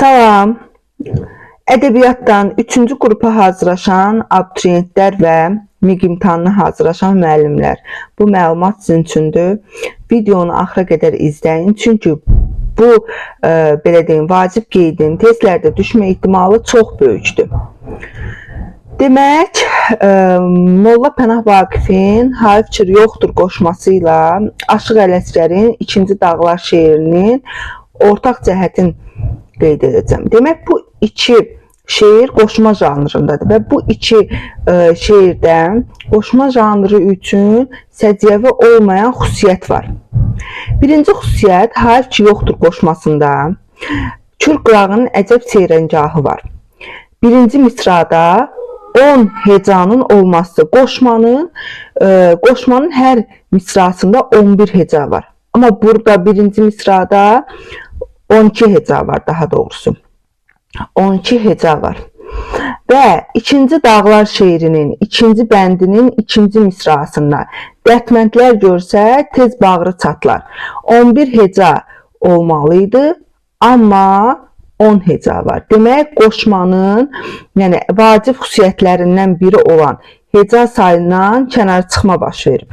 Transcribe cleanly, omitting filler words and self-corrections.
Salam. Ədəbiyyatdan 3-cü qrupa hazırlaşan abituriyentlər və MİQ imtahanına hazırlaşan müəllimlər. Bu məlumat sizin üçündür. Videonu axıra qədər izləyin. Çünki bu belə deyim, vacib qeydin testlərdə düşmə ehtimalı çox böyükdür. Demək, Molla Pənah Vaqifin Hayf Kir Yoxdur qoşması ilə Aşıq Ələsgərin İkinci Dağlar şeirinin ortaq cəhətin qeyd edəcəm. Demək, bu iki şeir qoşma janrındadır və bu iki şeirdə qoşma janrı üçün səciyyəvi olmayan xüsusiyyət var. Birinci xüsusiyyət Hayf ki yoxdur qoşmasında Kür qırağının əcəb seyrəngahı var. Birinci misrada 10 hecanın olması, qoşmanın hər misrasında 11 heca var. Amma burada birinci misrada 12 heca var daha doğrusu. 12 heca var. Və ikinci Dağlar şeirinin ikinci bəndinin ikinci misrasında dərdməndlər görsə tez bağrı çatlar. 11 heca olmalı idi, amma 10 heca var. Demək, qoşmanın, yəni vacib xüsusiyyətlərindən biri olan heca sayından kənar çıxma baş verib.